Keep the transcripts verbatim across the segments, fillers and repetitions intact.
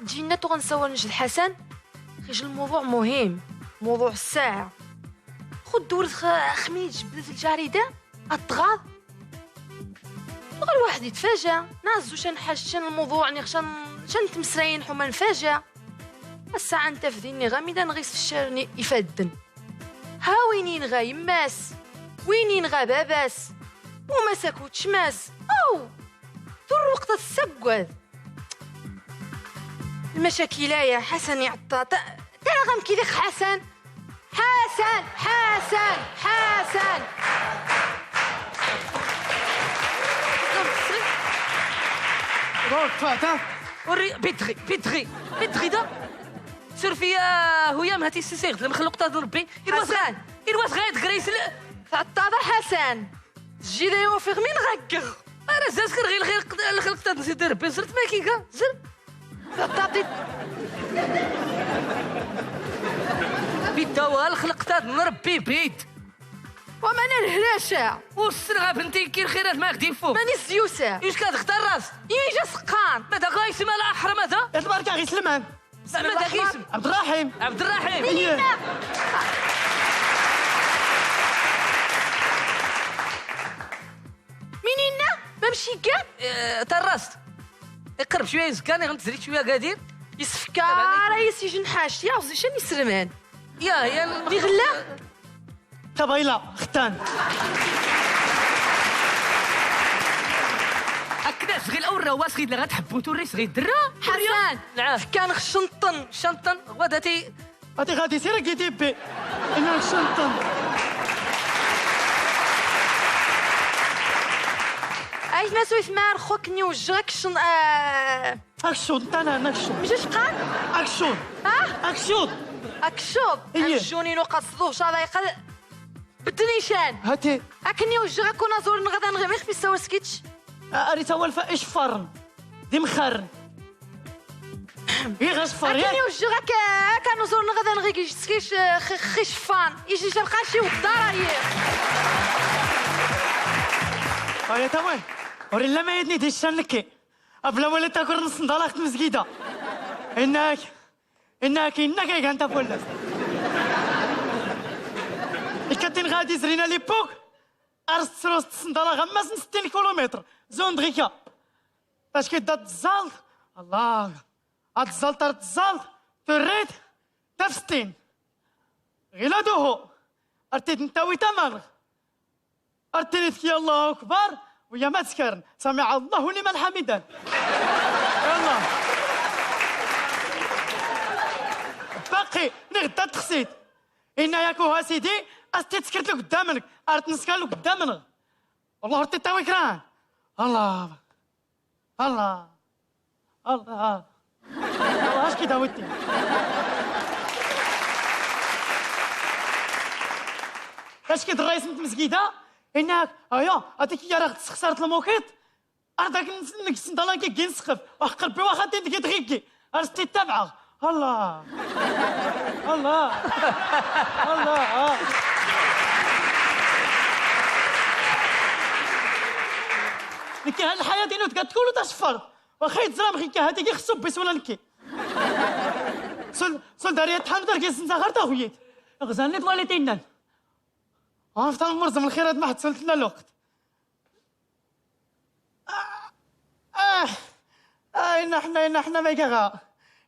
جينا تغنساو نجد حسن. خيج الموضوع مهم، موضوع الساعة. خد دور خ-، خميج بدل الجاريدة، الطغاض. غير واحد يتفاجأ. نازو شن حاج، شن الموضوع، ني شن، شن تمسرين حما نفاجأ. الساعة نتا في ديني غامدة نغيس في الشارع ني يفدن. ها وينين غا يماس؟ وينين غا باباس؟ وما ساكوتش ماس. أو! دور وقت السقوذ. المشاكل يا حسن يا عطا. تا-، ترى غمكي ليك حسن. حسن، حسن، حسن. دور فاتا. وري بيتغي، بيتغي، بيتغي دا. سير فيا هويا ما هاتي سيسيغ المخلوق تاع ربي. إلوا حسن. غا-، إلوا غايد غريس ل-، تعطى حسن. جي دايما في غمين غقغ. أنا زاز كر غير، غير قد-، الخلق تاع نسيت ربي. زرت ما كيكا، زر. تعطى. بيت دوا الخلق تاع ربي بيت. وما أنا الهراشة. والسرغة بنتي كي الخيرات ما غدي يفوق. ماني الزيوسة. إيش كتختار راس؟ إيجا سقان. ما دا غايسي ما لا أحرم هذا. يا تبارك غير سلمان. لا، ما دا غيسم. عبد الرحيم. عبد الرحيم. إيه. منين؟ ما مشي كان؟ آه، ترست. يقرب شوية يزكاني، غنتزريت شوية قادير. يسفكار، يسجن حاشية، وزي شن يسلمان. يا، يا الم-، دي غلا؟ تبايلا، ختان. أكدا صغير أو الرواس غير اللي غتحبو توري صغير درا. حسن، نعم. كان خشنطن. شنطن، وداتي. هاتي غادي سير كي تيبي. إنا خشنطن. أي ما سويت مار خوك نيو جاك شن، آه. أكشن، تانا نكشن. مش إيش قال؟ أكشن. ها؟ أكشن. أكشن. إيه. أكشن إنو قصدوه شالا يقل. بالدنيشان. هاتي. أكني وجه غاكونا زور نغدا نغميخ في السوا سكيتش. أريتا والفا إيش فرن. دي مخرن. إيه غاش فرن. أكني وجه غاك-، كانوا زور نغدا نغيك سكيش، خ-، خيش فان. يجي شرقاشي والدار عليه. هيا تاوي. وري لا ما يدني دي الشنكي. أبلا ولا تاكل نص نضال أخت مزكيدة. إنك، إنك، إنك يا كانت فولس. إكتين غادي زرينا ليبوك. أرست سروس تصندالة غماس ستين كيلومتر. زون دغيكا. فاش كيدا تزال. الله. هاد الزال طار تزال. تريد. تفستين. غيلا دوهو. أرتيد نتاوي تمالغ. أرتيد يا الله أكبر. ويا ما تسكرن. سمع الله لمن حمده. يلا. باقي. نغدا تخسيد. إنا ياكو ها سيدي. أستي تسكرت لك قدامك. أرت نسكر لك قدامك. والله أرتيد تاوي كران. الله. الله. الله. الله، اش كي داويتي؟ اش كي الرئيس نت مسكيدة؟ إنك، أيا، هذيك هي راه خسارة الموكيت. أرضك نس-، نكسن دالان كي كي نسخف. وحق ربي واخا تين دقي دقيقي. أرستي تبعه. الله. الله. الله. لكي هاد الحياة دينو تقعد كله تشفر. واخا يتزرم غير كي هادي كي خصو بيس ولا لكي. سول، سول داري يتحمد راه كيسنسا غير تاخويت. غزالني طواليتي نان. عرفت المرزم الخيرات ما حتسولت لنا الوقت. آه، آه، إن حنا، إن حنا ما كغا.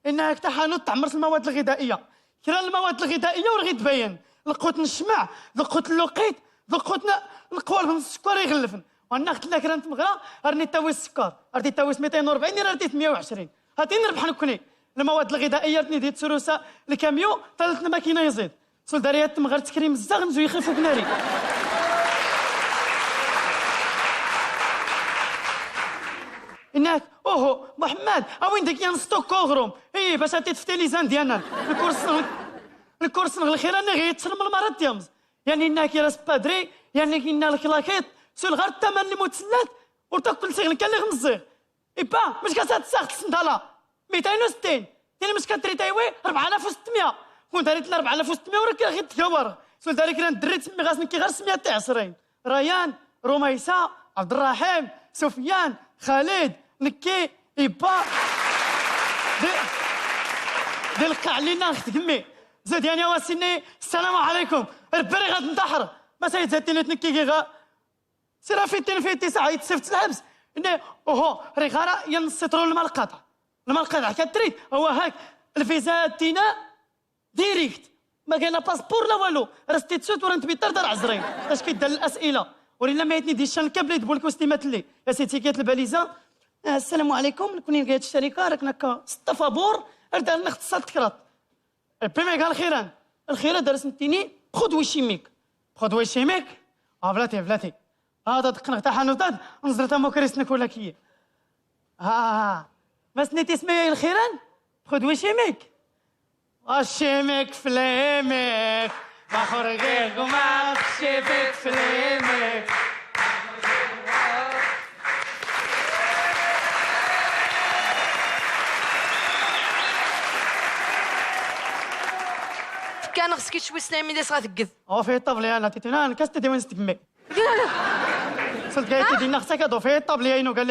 إن هاك تحانوت تعمر المواد الغذائية. كرا المواد الغذائية ورغي تبين. لقوت نشمع، لقوت اللوقيت، لقوت ن-، نقوالب السكر يغلفن. وأنا قلت لك راه نتمغرا، راني تاوي السكر، راني تاوي ميتين وربعين، راني تاوي مية وعشرين. هاتي نربح نكوني. المواد الغذائية رتني ديت سروسة الكاميو، طلت الماكينة يزيد. سولداريات تمغرت كريم الزغن زوي يخيفو بناري. إنك، أوهو، محمد، أوين ديك ينسطو كوغروم؟ إيه، باش أتي تفتي لي زان ديالنا. الكورس، الكورس نغ الخير أنا غير يتسلم المرة ديامز. يعني إنك يا راس بادري، يعني إنا لك لاكيت، سول غير الثمن اللي متسلات، وتاكل سيغ كان اللي غمزيغ. إبا، مش كاسات ساخت سندالا. ميتين وستين. تاني مش كتري تايوي أربعة آلاف وستمية. كون داريت ل أربعة آلاف وستمية وراك غير تكور. سول داري كرا دريت مي غاس نكي غير سمية تاع عشرين. ريان، رميسة، عبد الرحيم، سفيان، خالد، نكي، إبا. دي-، Di lqaɛ lli nna ɣ tgemmi. Zud yani a wa sinni, السلام عليكم. Rbbi ri ɣad nḍaḥr. Ma sa yedzad tini tnekki giɣa. Sira fitin fiti saɛ yetseft lḥebs. Nna, uhu, ri ɣara yan nṣiṭru lma lqaḍa. Lma lqaḍa ka trid, a wa hak. Lviza tina, direct. Ma gana paspur la walu. Rasti tsut ur ntbiṭar dar ɛezrin. Acu k-iddan lasila. Ur illa ma yetni di ccan kabli d bulku s timatli. Ya sidi, tigi lbaliza. Ah, السلام عليكم. Nekni n gayat ccarika, rak nakka s ṭṭafabur. Ar dar nextṣṣa tekraḍ. Rebbi ma iga lxiran. Lxiran dar as nettini, bxud wicimik. Bxud wicimik? Ah, blatay, blatay. Ah, da deqqneɣ taḥanut ad nẓer tamukrist nek ula kiyi. Ah, ma snit ismi ay lxiran? Bxud wicimik? Acimik flimik. Ma xurgiɣ gma xcifik flimik. Tekka neɣ skic wis nayen mi d as ɣa tegged. Ɣef iṭṭabli ana tituna, nekkas tidi win s tgemmi. Seld gayet tidi neɣ sakad ɣef iṭṭabli aynu gal